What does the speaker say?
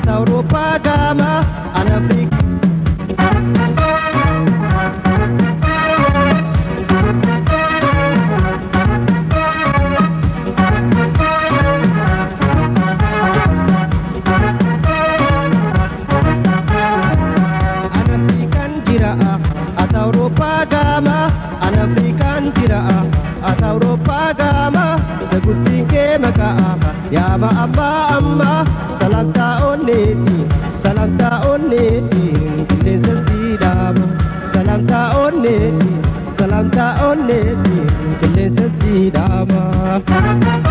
Ati Awurooppaa gaama an Afrikaa. An Afrikaan jira ati Awurooppaa gaama an Afrikaan jira ati Awurooppaa gaama guttiin kee maqaa yaaba abbaa amma salamtaa onneeti salamtaa onneeti qilleensa siidhaama salamtaa onneeti salamtaa onneeti qilleensa siidhaama.